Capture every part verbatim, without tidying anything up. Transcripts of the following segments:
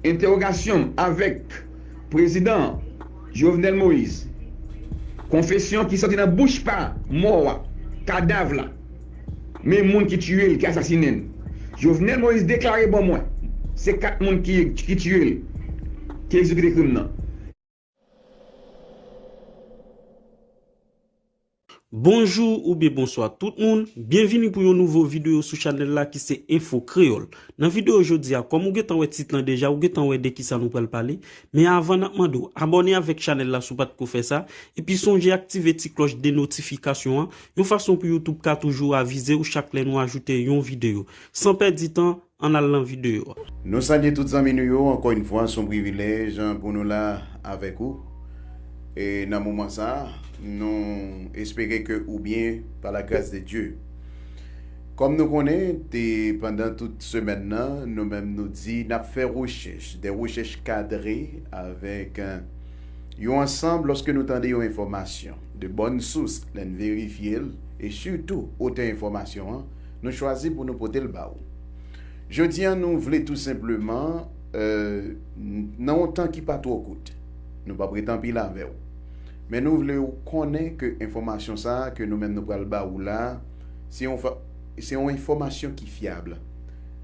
Entèwogasyon avèk prezidan Jovenel Moïse. Konfesyon ki sòti nan bouch pa mò a, kadav la. Men moun ki tiye l, ki asasinen l. Jovenel Moïse deklare ban mwen se kat moun ki, ki tiye l, ki egzekite krim nan. Bonjou oubyen bonswa tout moun, byenvini pou yon nouvo videyo sou chanèl la ki se Enfo Kreyòl. Nan videyo jodi a, kòm ou gentan wè tit lan deja, ou gentan wè de kisa nou pral pale. Men avan n ap mande w abòne avèk chanèl la si w pa t ko fè sa, epi sonje aktive ti klòch de notifikasyon an, yon fason pou YouTube ka toujou avize w chak lè nou ajoute yon videyo. San pèdi tan, ann al nan videyo a. Nou salye tout zanmi nou yo, ankò yon fwa, se yon privilèj pou nou la avèk ou. E nan moman sa, nou espere ke ou byen, pa la gras de Dye. Kòm nou konnen, te pandan tout semèn nan, nou menm nou di n ap fè rechèch, de rechèch kadre avèk yon ansanm, lòske nou tande yon enfòmasyon de bòn sous, lè n verifye l, e sitou otè enfòmasyon an, nou chwazi pou nou pote l ba ou. Jodi a, nou vle tou senpleman, nan yon tan ki pa twò kout, nou p ap ret anpil avè w, men nou vle w konnen ke enfòmasyon sa a ke nou menm nou pral ba ou la, se yon, se yon enfòmasyon ki fyab.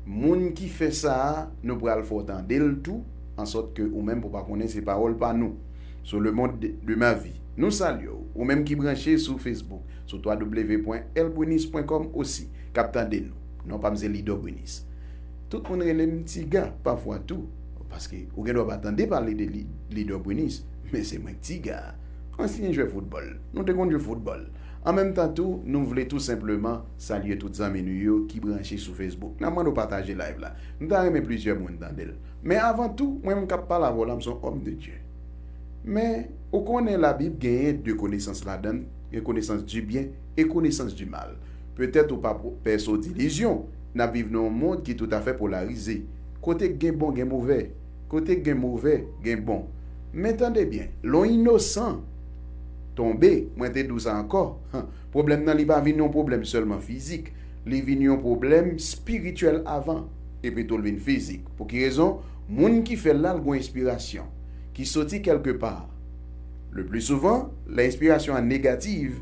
Moun ki fè sa a, nou pral fè w tande l tou, ansòt ke ou menm pou w pa konnen se pawòl pa nou. Sou Le Monde de, de ma vie. Nou salye w, ou menm ki branche sou Facebook, sou w w w pwen èl brunis pwen kòm osi, k ap tande nou. Non pa m se Lidò Brunis. Tout moun rele m Tiga pafwa tou, paske ou gen dwa pa tande pale de Lidò Brunis, men se mwen k Tiga a. Ansyen jwè foutbòl. Nou te konn jwe foutbòl. An menm tan tou, nou vle tou senpleman salye tout zanmi nou yo ki branche sou Facebook. N ap mande w pataje live la. Nou ta renmen plizyè moun tande l. Men avan tou, mwen menm k ap pale avè w la, m se yon òm de Dye. Men, ou konnen Labib genyen de konesans ladan l, gen konesans di byen e konesans di mal. Petèt ou pa pèse w dilizyon, n ap viv nan yon mond ki toutafè polarize. Kote k gen bon, gen move. Kote k gen move, gen bon. Men tande byen, lè w inosan, tonbe, mwen te di w sa ankò, pwoblèm nan li pa vin yon pwoblèm sèlman fizik, li vin yon pwoblèm espirityèl avan, epi tou l vin fizik. Pou ki rezon? Moun ki fè l la, l gon enspirasyon ki soti kèlkepa. Le pli souvan, lè enspirasyon an negativ,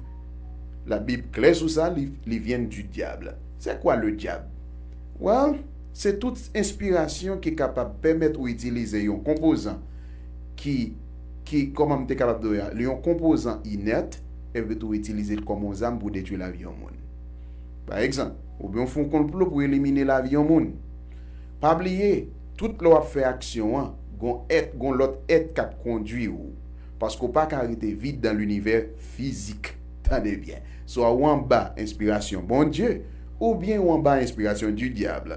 Labib klè sou sa, li, li vyen di dyab. C'est quoi le diable? Well, se tout enspirasyon ki kapab pèmèt ou itilize yon konpozan ki, ki, kòman m te kapab di w, yon konpozan inèt, epi tou itilize l kòm yon zam pou detwi lavi yon moun. Pa egzanp, oubyen w fè yon konplo pou elimine lavi yon moun. Pa bliye, tout lè w ap fè aksyon an, gon èt, gon lòt èt k ap kondwi w, paske w pa ka rete vid dan linivè fizik. Tande byen, swa w anba enspirasyon Bondye, oubyen w anba enspirasyon di dyab.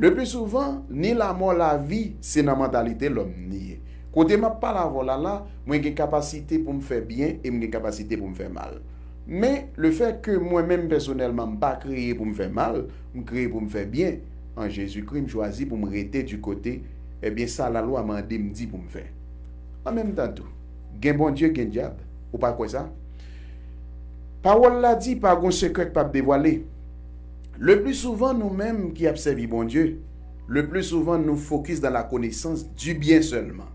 Le pli souvan, ni lamò lavi, se nan mantalite lòm li ye. Kote m ap pale avè w la la, mwen gen kapasite pou m fè byen e m gen kapasite pou m fè mal. Men, lefètke mwen menm pèsonèlman m pa kreye pou m fè mal, m kreye pou m fè byen, an Jezikri m chwazi pou m rete di kote, ebyen sa lalwa mande m di pou m fè. An menm tan tou, gen Bondye, gen dyab. Ou pa kwè sa? Pawòl la di pa gon sekrè k p ap devwale. Le pli souvan nou menm ki ap sèvi Bondye, le pli souvan nou fokis dan la konesans di byen sèlman.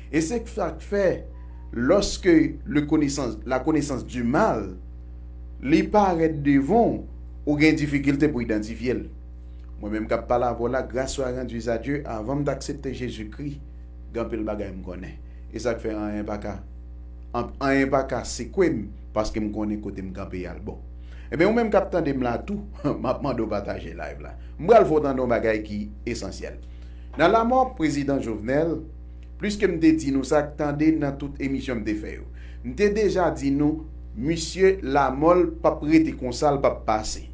E se sa k fè, lòske le konesans, la konesans di mal, li parèt devan w, ou gen difikilte pou idantifye l. Mwen menm k ap pale avè w la, grâce soit rendue à Dieu, avan m t aksepte Jezikri, gen anpil bagay m konnen. E sa k fè anyen pa ka, anyen pa ka sekwe m, paske m konnen kote m kanpe a l bon. Ebyen, ou menm k ap tande m la tou, m ap mande w pataje live la. M pral fè w tande yon bagay ki esansyèl. Nan lamò prezidan Jovenel, pliske m te di nou sa, tande nan tout emisyon m te fè yo. M te deja di nou, misye lamò l p ap rete konsa, l p ap pase.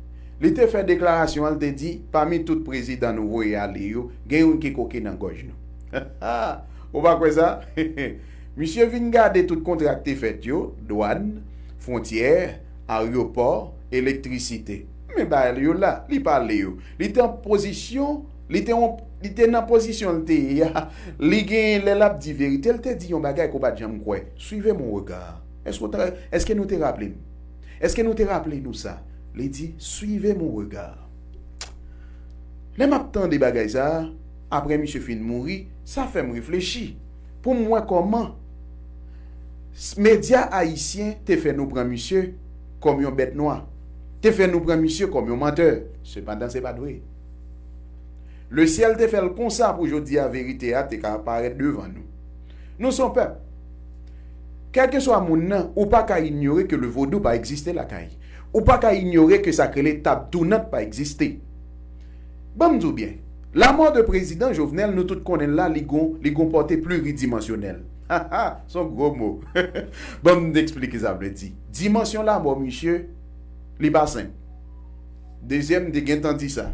Li te fè deklarasyon an, li te di, pami tout prezidan nou voye ale yo, gen youn ki koke nan gòj nou. Ou pa kwè sa? Misye vin gade tout kontra k te fèt yo, dwàn, fwontyè, aryopò, elektrisite. Men bagay yo la, li pale yo. Li te an pozisyon, li te, li te nan pozisyon l te ye a. Li genyen lè l ap di verite, l te di yon bagay ke w pa t janm kwè. Suivez mon regard. Èske w ta, èske nou te raple m? Èske nou te raple nou sa? Li di, suivez mon regard. Lè m ap tande bagay sa a, Apre misye fin mouri, sa fè m reflechi pou m wè kòman s- medya ayisyen te fè nou pran misye kòm yon bèt nwa, te fè nou pran misye kòm yon mantè. Sepandan, se pa t vre. Lesyèl te fè l konsa pou jodi a verite a te ka parèt devan nou. Nou se yon pèp. Kèlkeswa moun nan, ou pa ka inyore ke le vodou pa egziste lakay. Ou pa ka inyore ke sa k rele tab tounant pa egziste. Ban m di w byen, lanmò de prezidan Jovenel, nou tout konnen l la, li gon, li gon pòte pliridimansyonèl. Ha ha, se yon gwo mo. Ban m eksplike sa vle di. Dimansyon lanmò misye, li pa senp. Dezyèm, m te gentan di sa.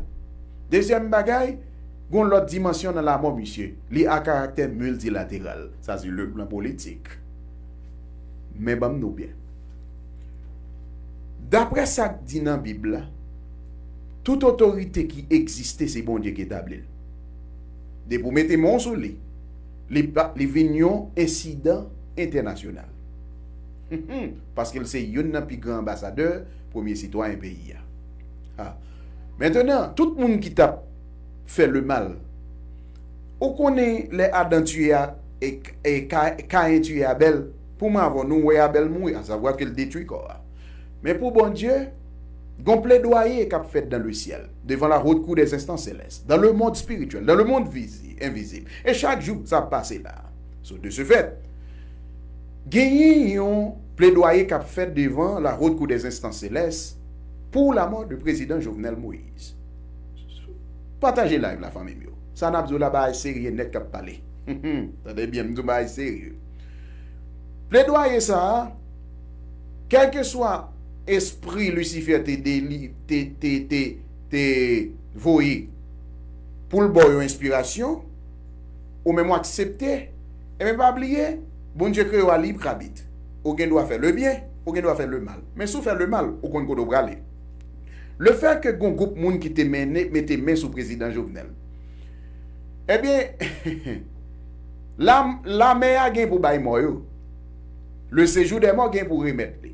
Dezyèm bagay, gon lòt dimansyon nan lanmò misye. Li a karaktè miltilateral. Sa se le plan politik. Men ban m di w byen. Daprè sa k di nan Bib la, tout otorite ki egziste, se Bondye ki etabli l. Depi w mete men w sou li, li, pa- li vin yon ensidan entènasyonal. Paske l se youn nan pi gran anbasadè, premye sitwayen peyi a. Ha. Mentenan, tout moun ki t ap fè lemal, ou konnen lè Adan tiye a, e, e Ka- Kayen tiye Abèl, pou mwen avè w, nou wè Abèl mouri, asavwa ke l detwi kò a. Men pou Bondye, gon pledwaye k ap fèt dans le ciel, devant la haute cour des instances célestes, dans le monde spirituel, dans le monde visi- invisible. E chak jou, sa ap pase la. So, de ce fait, genyen yon pledwaye k ap fèt devan la haute cour des instances célestes pour la mort de prezidan Jovenel Moïse. Pataje live la, fanmi m yo. Sa n ap di w la, bagay serye nèt k ap pale. Tande byen, m di w bagay serye. Pledwaye sa a, kèlkeswa espri Lisifè te deli- te, te, te, te voye pou l ba w yon enspirasyon, ou menm w aksepte, ebyen pa bliye, Bondye kreye w a lib abit. Ou gen dwa fè le byen, ou gen dwa fè le mal. Men si w fè le mal, ou konn kote w prale. Le fè ke gon gwoup moun ki te mennen, mete men sou prezidan Jovenel, ebyen, la, lame a gen pou bay mò yo. Le séjour des morts gen pou remèt li.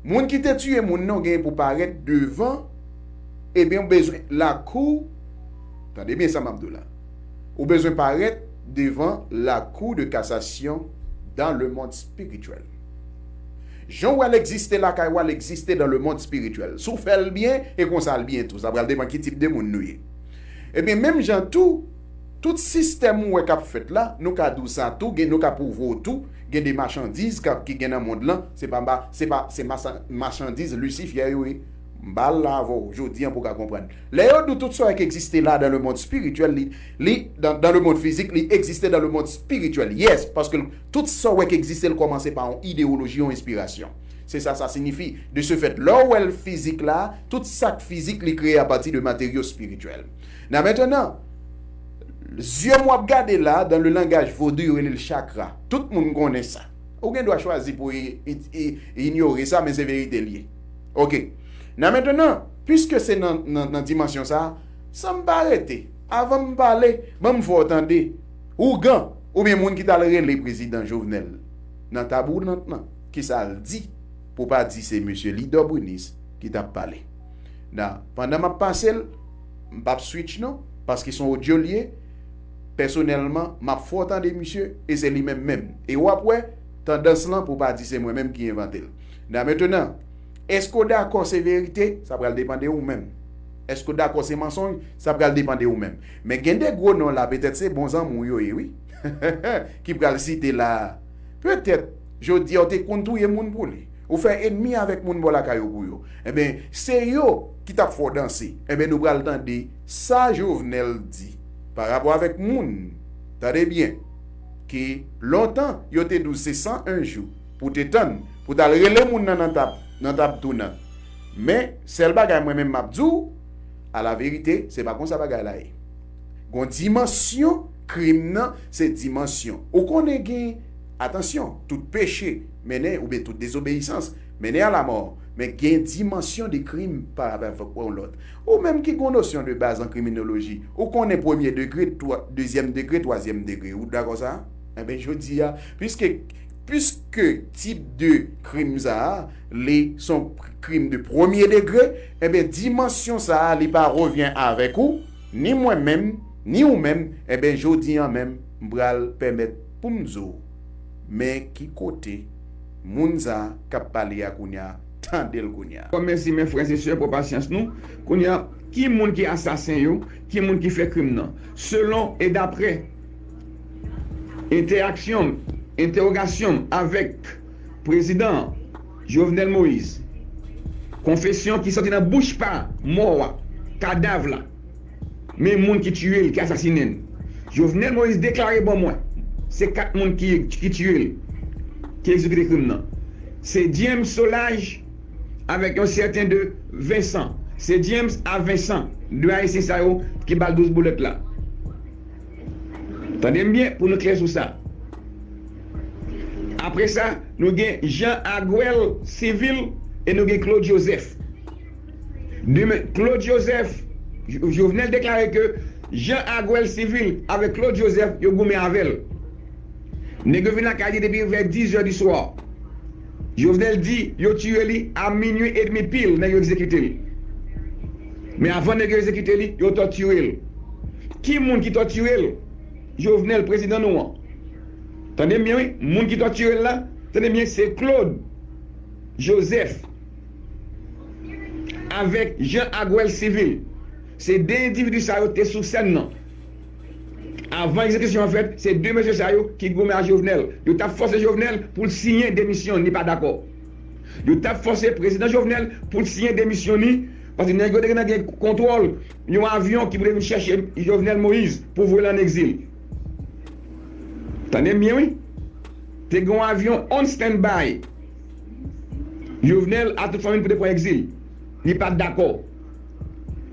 Moun ki te tiye moun nan gen pou parèt devan, ebyen, ou bezwen lakou, tande byen sa m ap di w la. Ou bezwen parèt devan la cour de cassation dans le monde spirituel. Jan w wè l egziste lakay w, l egziste dans le monde spirituel. Si w fè l byen, e konsa l byen tou. Sa pral depann ki tip de moun nou ye. Ebyen, menm jan tou, tout sistèm ou wè k ap fèt la, nou ka di w sa tou, gen, nou ka pwouve w tou, gen de machandiz k ap, ki gen nan mond lan, se pa, se pa, se masa- machandiz Lisifè yo ye. M ba l la avè w, jodi an pou w ka konprann. Lè yo di w tout sa w wè k egziste la dans le monde spirituel, li, li, dans, dans le monde physique, li egziste dans le monde spirituel. Yes, paske tout sa w wè k egziste, l kòmanse pa yon idewoloji, yon enspirasyon. Se sa sa siyifi. De ce fait, lè w wè l fizik la, tout sa k fizik, li kreye apati de materyo espirityèl. Nan mentenan, zye m w ap gade la, dans le langage vodou, yo rele l chakra. Tout moun konnen sa. Ou gen dwa chwazi pou i- i- i- inyore sa, men se verite l ye. Oke. Nan mentenan, piske se nan, nan, nan dimansyon sa a, san m pa rete, avan m pale, ban m fè w tande, ougan, oubyen moun ki t al rele prezidan Jovenel nan tab woulant lan, kisa l di, pou pa di se mesye Lidò Brinis ki t ap pale. Nan, pandan m ap pase l, m p ap switch non, paske se yon odyo l ye, pèsonèlman, m ap fè w tande misye, e se li menm menm. E w ap wè tandans lan pou pa di se mwen menm ki envante l. Nan mentenan, èske w dakò se verite? Sa pral depann de ou menm. Èske w dakò se mansonj? Sa pral depann de ou menm. Men gen de gwo non la, petèt se bon zanmi w yo ye, wi, ki pral site la a. Petèt, jodi a, w te konn touye moun pou li. Ou fè enmi avèk moun bò lakay ou pou yo. Ebyen, se yo ki t ap fè w danse. Ebyen, nou pral tande sa Jovenel di pa rapò avèk moun, tande byen, ke lontan, yo te di w se san en jou pou te tann, pou t al rele moun nan nan tab, nan tab tounant. Men, sèl bagay mwen menm m ap di w, a la verite, se pa konsa bagay la ye. Gon dimansyon krim nan, se dimansyon. Ou konnen gen, atansyon, tout peche mennen, oubyen tout dezobeyisans mennen a lamò. Men gen dimansyon de krim pa rapò avèk yon lòt. Ou menm ki gon nosyon de baz an kriminoloji, ou konnen premye degre, twa- dezyèm degre, twazyèm degre. Ou dakò sa? Enben, jodi a, piske, piske tip de krim sa a, li se yon krim de premye degre, enben, dimansyon sa a, li pa revyen avèk ou, ni mwen menm, Ni ou menm, enben jodi an menm, m pral pèmèt pou m di w, men ki kote moun sa a k ap pale a kounye a, tande l kounye a. Mèsi, men frè e sè, pou pasyans nou. Kounye a, ki moun ki asasen yo, ki moun ki fè krim nan? Selon e daprè entèaksyon m, entèwogasyon m avèk prezidan Jovenel Moïse, konfesyon ki sòti nan bouch pa mò a, kadav la, men moun ki tiye l, ki asasinen l. Jovenel Moïse deklare ban mwen, se kat moun ki, ki tiye l, ki egzekite krim nan. Se James Solages avèk yon sèten de Vincent. Se James a Vincent, de Ayisyen sa yo ki ba l douz boulèt la. Tande m byen pou nou klè sou sa. Apre sa, nou gen Jean Aguel Civil e nou gen Claude Joseph. Demen, Claude Joseph, Jo- Jovenel deklare ke Jean Aguel Civil avèk Claude Joseph, yo goumen avè l. Nèg yo vin lakay li depi vè diz è di swa. Jovenel di yo tiye li a minui edmi pil, nèg yo egzekite l. Men avan nèg yo egzekite li, yo tòtire l. Ki moun ki tòtire l? Jovenel, prezidan nou an. Tande m byen, wi. Moun ki tòtire l la, tande byen, se Claude Joseph avèk Jean Aguel Civil. Se de endividi sa yo te sou sèn nan. Avan egzekisyon an fèt, se de mesye sa yo ki goumen ak Jovenel. Yo t ap fòse Jovenel pou l siyen demisyon, li pa dakò. Yo t ap fòse prezidan Jovenel pou l siyen demisyon li, paske nèg yo te gentan gen kontwòl yon avyon ki pou te vin chèche Jovenel Moïse pou voye l ann egzil. Tande m byen, wi. Te gen yon avyon on standby. Jovenel a tout fanmi l pou te pran egzil. Li pa t dakò.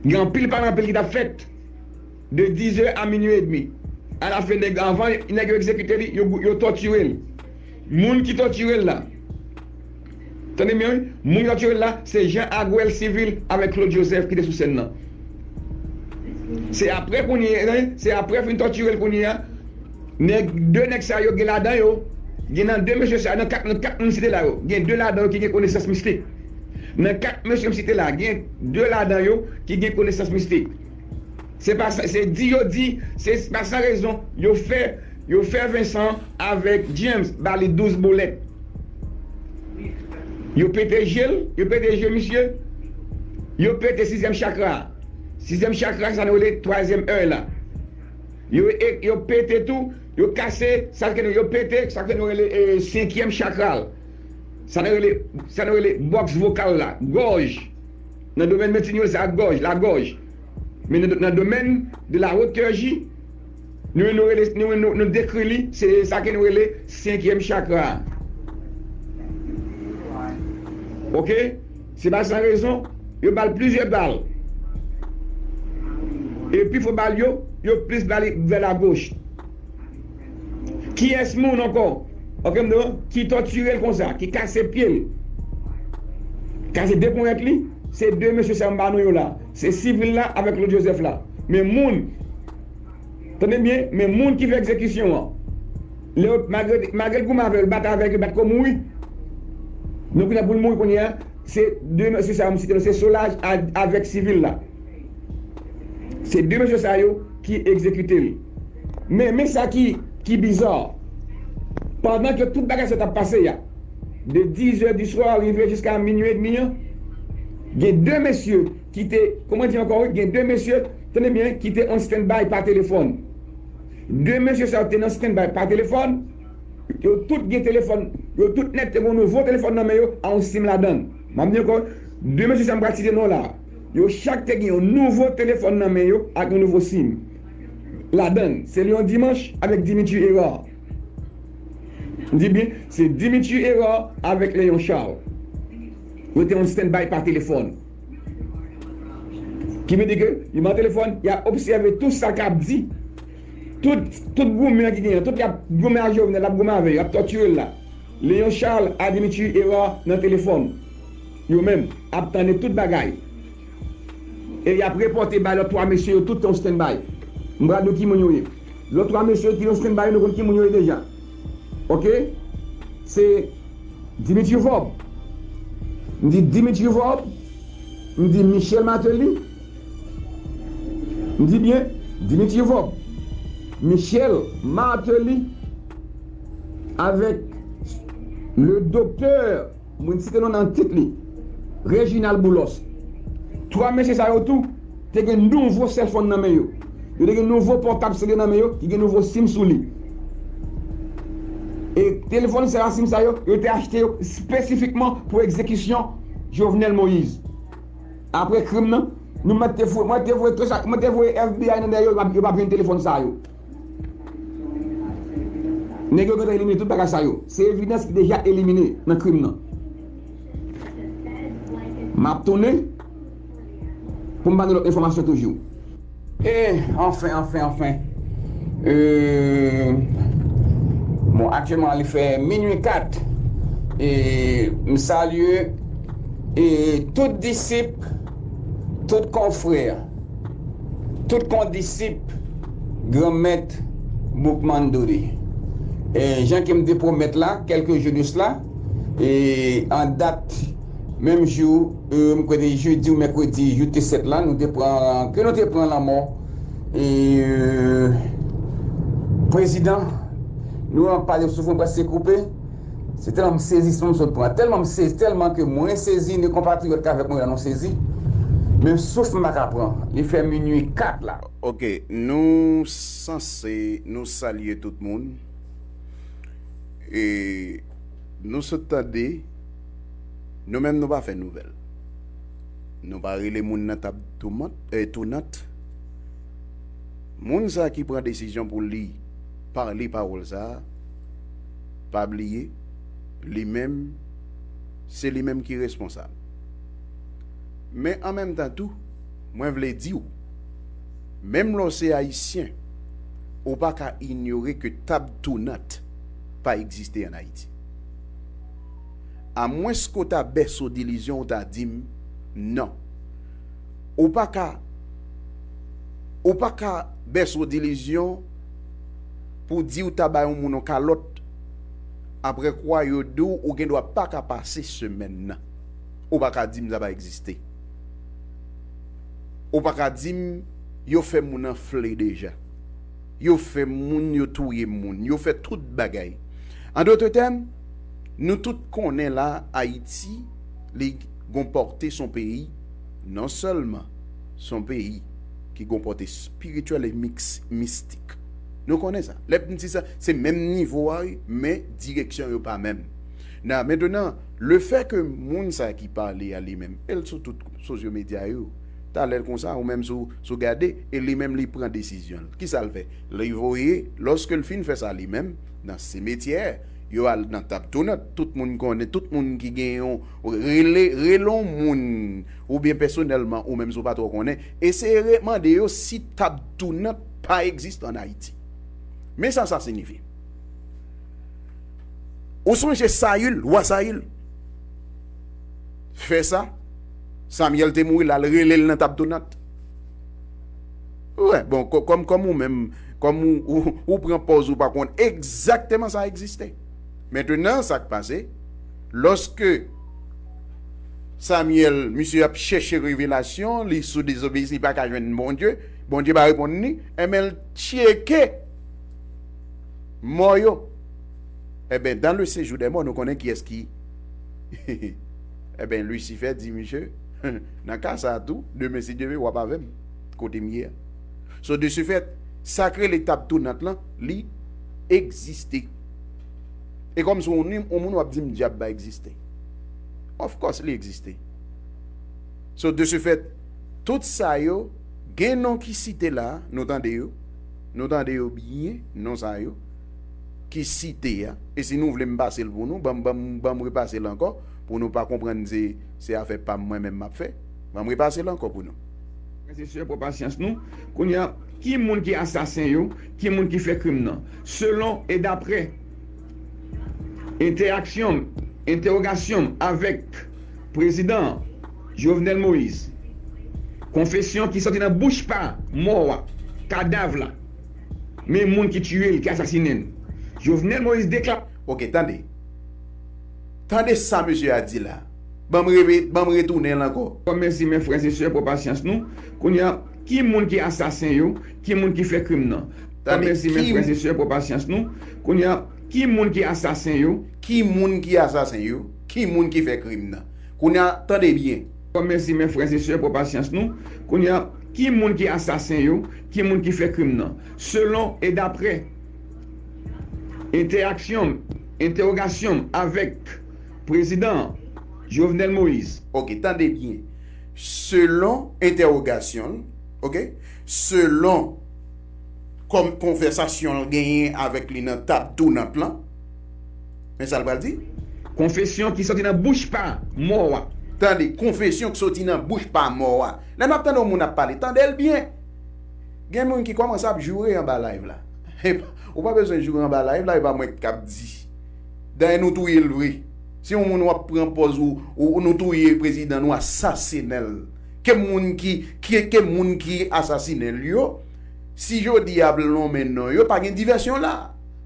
Gen anpil pale anpil ki t ap fèt de diz è a minui edmi. Alafen, nèg, avan nèg yo egzekite li, yo, yo tòtire l. Moun ki tòtire l la, tande byen, wi, moun ki tòtire l la, se Jean Aguel Civil avèk Claude Joseph ki te sou sèn nan. Se apre kounye a, se apre fin tòtire l kounye a, nèg, de nèg sa yo gen ladan yo, gen nan de mesye sa, nan kat, nan kat moun site la yo, gen de ladan yo ki gen konesans mistik. Nan kat mesye m site la, gen de ladan yo ki gen konesans mistik. Se pa sa, se di yo di, se pa san rezon yo fè, yo fè Vincent avèk James ba li douz boulèt. Yo pete je l, yo pete je misye, yo pete sizyèm chakra. Sizyèm chakra, sa nou rele twazyèm è la. Yo, e, yo pete tou, yo kase, sa ke nou, yo pete, sa ke nou rele, e, senkyèm chakra l. Sa nou rele, sa nou rele box vocal la, gòj. Nan domèn medsin yo, se ak gòj, lagòj. Men nan, nan domèn de la haute chirurgie, nou, nou rele, nou, nou, nou dekri li, se sa ke nou rele senkyèm chakra. Oke? Se pa san rezon, yo ba l plizyè bal. E pi fò bal yo, yo plis ba li vè lagoch. Kiyès moun ankò? Oke, m di w, ki tòtire l konsa, ki kase pye l, kase de ponyèt li, se de mesye sa m ba nou yo la. Se Civil la avèk Claude Joseph la. Men moun, tande byen, men moun ki fè egzekisyon an, lè yo, malgre, malgre l goumen avè yo, l bat avèk yo, bat kou mouri. Donk, kounye a pou l mouri kounye a, se de mesye sa yo m site, se Solages a, avèk Civil la. Se de mesye sa yo ki egzekite l. Men, men sa ki, ki biza. Pandan ke tout bagay sa t ap pase a, de diz è di swa rive jiska minui edmi an, gen de mesye ki te, kòman di ankò, wi, gen de mesye, tande byen, ki te on standby pa telefòn. De mesye sa yo te nan standby pa telefòn, yo tout gen telefòn, yo tout nèt te gen nouvo telefòn nan men yo, a on sim ladan l. M ap di ankò, de mesye sa m pral site non la, yo chak te gen yon nouvo telefòn nan men yo ak yon nouvo sim ladan l. Se Léon Dimanche avèk Dimitri Hérard. M di byen, se Dimitri Hérard avèk Léon Charles. Yo te on standby pa telefòn. Ki vle di ke li nan telefòn, y ap obsève tout sa k ap di. Tout, tout goumen ki genyen, tout y ap goumen ak Jovenel, y ap goumen avè yo, y ap tòtire l la. Léon Charles a Dimitri Hérard nan telefòn. Yo menm ap tande tout bagay. E y ap repòte bay lòt twa mesye yo tout on standby. M pral di w ki moun yo ye. Lòt twa mesye yo ki on standby yo, nou konn ki moun yo ye deja. Oke? Se Dimitri Vorbe. M di Dimitri Vorbe. M di Michel Martelly. M di byen. Dimitri Vorbe, Michel Martelly, avèk le doktè, mwen site non nan tit li, Reginald Boulos. Twa mesye sa yo tou te gen nouvo sèlfòn nan men yo. Yo te gen nouvo pòtab seri nan men yo, ki gen nouvo sim sou li. E telefòn sa yo, sim sa yo, yo te achte yo espesifikman pou egzekisyon Jovenel Moïse. Apre krim nan, nou mèt te voye, mwen te voye, mwen te voye F B I nan dèyè yo, yo p ap jwenn telefòn sa yo. Nèg yo gentan elimine tout bagay sa yo. Se evidans ki deja elimine nan krim nan. M ap tounen pou m ba nou lòt enfòmasyon toujou. E, anfen, anfen, anfen. E, bon, aktyèlman, li fè minui kat. E, m salye, e, tout disip, tout konfrè, tout kondisip Granmèt Boukman Doudi. E, jan ke m te pwomèt la, kèlke jou de sela, e, an dat, menm jou, e, m kwè te jedi ou mèkredi, jou te sèt la, nou te pran, ke nou te pran lanmò, e, e, prezidan, nou an pale soufri prèske koupe. Se tèlman m sezi, m sot pran. Tèlman m sezi, tèlman ke mwen sezi, ni konpatriyòt k avèk mwen la nou sezi. Men souf m pa ka pran. Li fè minui kat la. Ok, nou sanse, nou salye tout moun. E nou sot tande, nou menm nou pa fè nouvèl. Nou pa rele moun nan tab toumant, eh, tounant. Moun sa ki pran desizyon pou li pale pawòl sa, pa bliye, li menm, se li menm ki responsab. Men an menm tan tou, mwen vle di w, menm lè w se Ayisyen, ou pa ka inyore ke tab tounant pa egziste ann Ayiti. Amwenske w ta bèso dilizyon, w ta di m, non. Ou pa ka, ou pa ka bèso dilizyon pou di w ta bay yon moun yon kalòt, apre kwa yo di w ou gen dwa pa ka pase semèn nan. Ou pa ka di m sa pa egziste. Ou pa ka di m yo fè moun anfle deja. Yo fè moun, yo touye moun, yo fè tout bagay. An dòt tèm, nou tout konnen la, Ayiti, li gon pòte, se yon peyi, non sèlman se yon peyi ki gon pòte espirityèl e miks-, mistik. Nou konnen sa. Lè m di sa, se menm nivo a, wi, men direksyon yo pa menm. Nan, mentnan, lefè ke moun sa ki pale a li menm, e l sou tout sosyo medya yo, talè l konsa, ou menm si w, si w gade, e li menm li pran desizyon l. Kisa l fè? Li voye, lòske l fin fè sa li menm, nan simetyè, yo al nan tab tounant, tout moun konnen, tout moun ki gen yon, rele, rele yon moun, oubyen pèsonèlman, ou menm si w pa twò konnen, eseye re-, mande yo si tab tounant pa egziste ann Ayiti. Men sa sa siyifi. Ou sonje Sayil, wa Sayil? Fè sa, Samyèl te mouri, l al rele l nan tab tounant. Wi, bon, kò-, kòm, kòm ou menm, kòm ou, ou, ou pran pòz ou pa konn egzakteman sa egziste. Mentnan, sa k pase, lòske Samyèl, misye ap chèche revelasyon, li sou dezobeyisans, li pa ka jwenn Bondye, Bondye pa reponn li, enben, l tcheke mò yo. Enben, dans le séjour des morts, nou konnen kiyès ki. Enben, Lisifè di misye, nan ka sa a tou, demen, si Dye vle, w ap avè m, kote m ye a. So, de ce fait, sa k rele tab tounant lan, li egziste. E kòm se yon, yon moun w ap di m dyab pa egziste. Of course, li egziste. So, de ce fait, tout sa yo, gen non ki site la, nou tande yo, nou tande yo byen, non sa yo, ki site a. E si nou vle m pase l pou nou, ban m, ban m, ban m repase l ankò, pou nou pa konprann se, se afè pa m mwen menm m ap fè. Ban m repase l ankò pou nou. Frè e sè, pran pasyans nou. Kounye a, ki moun ki asasen yo? Ki moun ki fè krim nan? Selon e daprè entèaksyon m, entèwogasyon m avèk prezidan Jovenel Moïse, konfesyon ki sòti nan bouch pa mò a, kadav la, men moun ki tiye l, ki asasinen l. Jovenel Moïse dekla- Ok, tande. Tande sa mesye a di la. Ban m repete, ban m retounen l ankò. Fò mèsi, men frè e sè, pou pasyans nou. Kounye a, ki moun ki asasen yo? Ki moun ki fè krim nan? Fò mèsi, men frè e sè, pou pasyans nou. Kounye a, ki moun ki asasen yo? Ki moun ki asasen yo? Ki moun ki fè krim nan? Kounye a, tande byen. Fò mèsi, men frè e sè, pou pasyans nou. Kounye a, ki moun ki asasen yo? Ki moun ki fè krim nan? Selon e daprè entèaksyon, entèwogasyon avèk prezidan Jovenel Moïse. Ok, tande byen. Selon entèwogasyon l, ok, selon kòm konvèsasyon l genyen avèk li nan tab tounant lan, men sa l pral di? Konfesyon ki soti nan bouch pa mò a. Tande, konfesyon ki soti nan bouch pa mò a. Lè n ap tande yon moun ap pale, tande l byen. Gen moun ki kòmanse ap joure anba live la. Ou pa bezwen joure anba live la, e pa mwen k ap di. Dayè nou touye l vre. Si yon moun w ap pran pòz ou, ou nou touye prezidan, nou asasinen l. Ke moun ki, ki, ke moun ki asasinen l yo, si jodi a ap lonmen non yo, pa gen divèsyon la.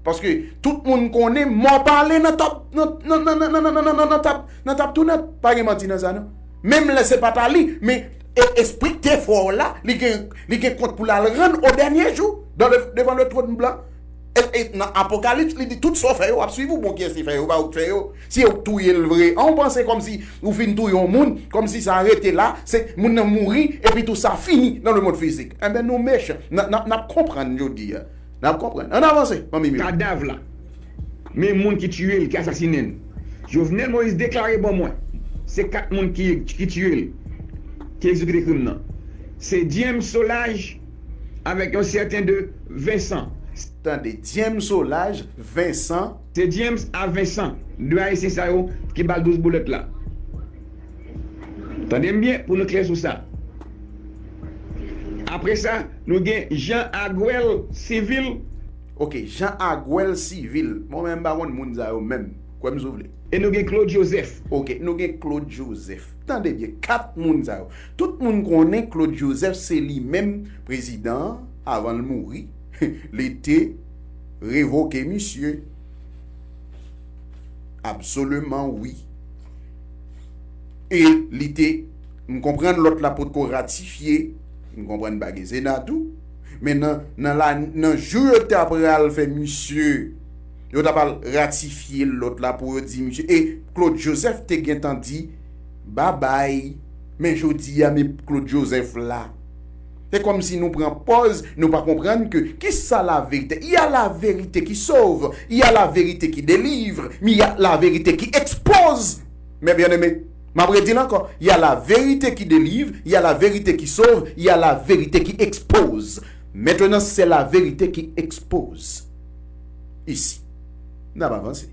Paske tout moun konnen mò pale nan tap, nan, nan, nan, nan, nan, nan, nan, nan tap, nan tap tounant. Pa gen manti nan sa non. Menm lè se pa ta li, men e, espri k te fò la, li gen, li gen kont pou l al rann o dènye jou, dans le, devant le trône blanc. E, e nan Apokalips, li di, tout sa w fè yo, w ap swiv ou, bon, kiyès ki fè yo, pa ou k fè yo. Si yo k touye l vre, an, ou panse kòmsi ou fin touye yon moun, kòmsi sa rete la, se moun nan mouri, epi tou sa fini dans le monde physique. Enben, nou mechan. N, n, n ap konprann jodi a. N ap konprann. Ann avanse, fanmi m yo. Kadav la. Men moun ki tiye l, ki asasinen l. Jovenel Moïse deklare ban mwen, se kat moun ki, ki tiye l, ki egzekite krim nan. Se James Solages avèk yon sèten de Vincent. Tande, James Solages, Vincent. Se James a Vincent, de Ayisyen sa yo ki ba l douz boulèt la. Tande m byen pou nou klè sou sa. Apre sa, nou gen Jean Aguel Civil. Ok, Jean Aguel Civil. Mwen menm m pa konn moun sa yo menm. Kwè m si w vle. E nou gen Claude Joseph. Ok, nou gen Claude Joseph. Tande byen, kat moun sa yo. Tout moun konnen Claude Joseph se li menm prezidan an, avan l mouri, li te revoke misye. Absoliman wi. E li te, m konprann lòt la potko ratifye, m konprann pa gen Sena tou. Men nan, nan la, nan jou yo t ap pral fè misye, yo t ap al ratifye lòt la pou yo di misye. E Claude Joseph te gentan di, babay. Men jodi a, men Claude Joseph la. Se kòmsi nou pran pòz, nou pa konprann ke kisa la verite. Il y a la vérité qui sauve, il y a la vérité qui délivre, mais il y a la vérité qui expose. Mes bien-aimés, m ap redi l ankò. Il y a la vérité qui délivre, il y a la vérité qui sauve, il y a la vérité qui expose. Maintenant, c'est la vérité qui expose. Isi. N ap avanse.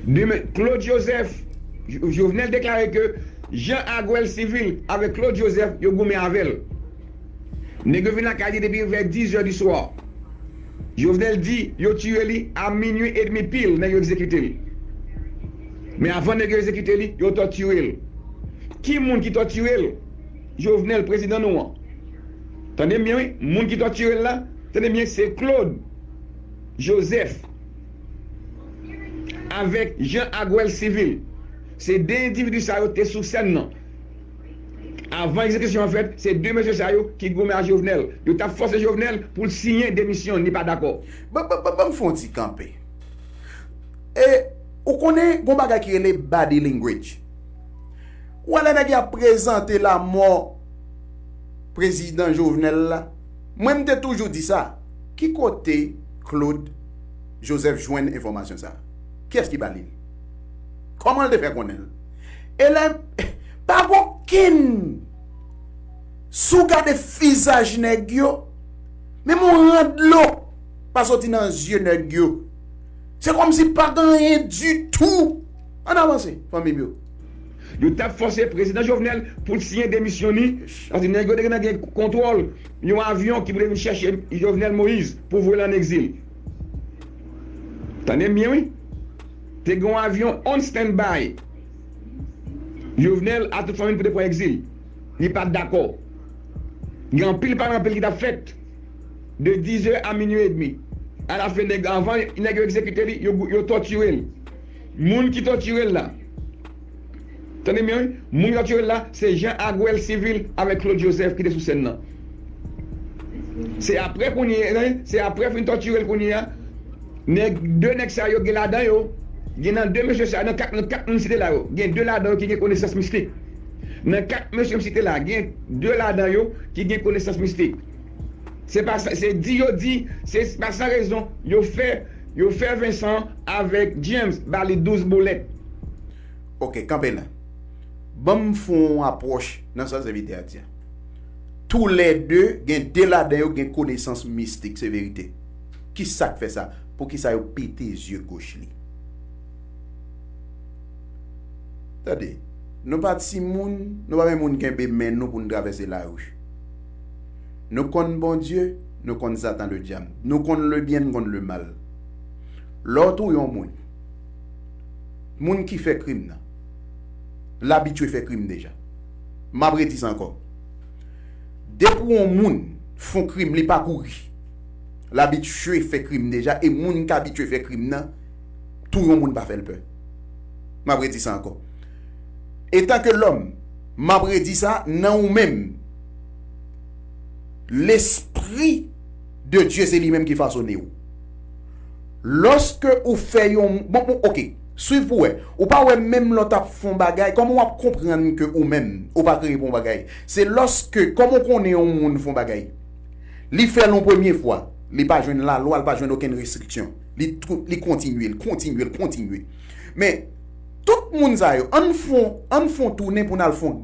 Demen, Claude Joseph, Jo-, Jovenel deklare ke Jean Aguel Civil avèk Claude Joseph, yo goumen avè l. Nèg yo vin lakay li depi vè diz è di swa. Jovenel di yo tiye li a minui edmi pil, nèg yo egzekite l. Men avan nèg yo egzekite li, yo tòtire l. Ki moun ki tòtire l? Jovenel, prezidan nou an. Tande m byen, wi. Moun ki tòtire l la, tande m byen, se Claude Joseph avèk Jean Aguel Civil. Se de endividi sa yo te sou sèn nan. Avan egzekisyon an fèt, se de mesye sa yo ki goumen a Jovenel. Yo t ap fòse Jovenel pou l siyen demisyon, li pa dakò. Ban, ban, ban, ban m fè yon ti kanpe. E, ou konnen, gon bagay ki rele body language. Ou wè lè nèg y ap prezante lamò prezidan Jovenel la, mwen m te toujou di sa. Ki kote Claude Joseph jwenn enfòmasyon sa? Kiyès ki ba li l? Kòman l te fè konnen l? E lè, pa gen okenn, si w gade vizaj nèg yo, menm yon ran dlo pa soti nan zye nèg yo. Se kòmsi pa gen anyen ditou. Ann avanse, fanmi m yo. Yo t ap fòse prezidan Jovenel pou l siyen demisyon li, paske nèg yo te gentan gen kontwòl yon avyon ki pou te vin chèche Jovenel Moïse pou voye l ann egzil. Tande m byen, wi. Te gen yon avyon on standby. Jovenel a tout fanmi l pou te pran egzil. Li pa t dakò. Gen anpil pale anpil ki t ap fèt de diz è a minui edmi. Alafen, nèg, avan nèg yo egzekite li, yo, yo tòtire l. Moun ki tòtire l la, Tande byen wi, moun yo tòtire la, se Jean Aguel Civil avèk Claude Joseph ki te sou sèn nan. Se apre kounye a, se apre fin tòtire l kounye a, nèg, de nèg sa yo gen ladan yo, gen nan de mesye sa, nan kat, nan kat moun site la yo, gen de ladan yo ki gen konesans mistik. Nan kat mesye m site la, gen de ladan yo ki gen konesans mistik. Se pa sa, se di yo di, se pa san rezon, yo fè, yo fè Vincent avèk James ba li douz boulèt. Ok, kanpe la. Ban m fè yon apwòch nan sa sèvitè a di a. Toulède gen de ladan yo gen konesans mistik, se verite. Kisa k fè sa? Poukisa yo pete zye goch li? Tande, nou pa timoun, nou pa menm moun kenbe men nou pou n travèse lari. Nou konn Bondye, nou konn Satan ledyab. Nou konn lebyen, nou konn lemal. Lè w touye yon moun, moun ki fè krim nan, l abitye fè krim deja. M ap redi sa ankò. Depi yon moun fè yon krim, li pa kouri. L abitye fè krim deja, e moun ki abitye fè krim nan, touye yon moun pa fè l pè. M ap redi sa ankò. Etanke lòm, m ap redi sa nan ou menm. Lespri de Dye se li menm ki fasone w. Lòske ou fè yon, bon, bon, ok, swiv pou wè. Ou pa wè menm lè w t ap fè yon bagay, kòman w ap konprann ke ou menm, ou pa kreye pou yon bagay? Se lòske, kòman w konnen yon moun fè yon bagay? Li fè l yon premye fwa, li pa jwenn lalwa, li pa jwenn okenn restriksyon. Li, li kontinye, li kontinye, li kontinye. Men, tout moun sa yo, ann fè, ann fè yon tounen pou n al fè yon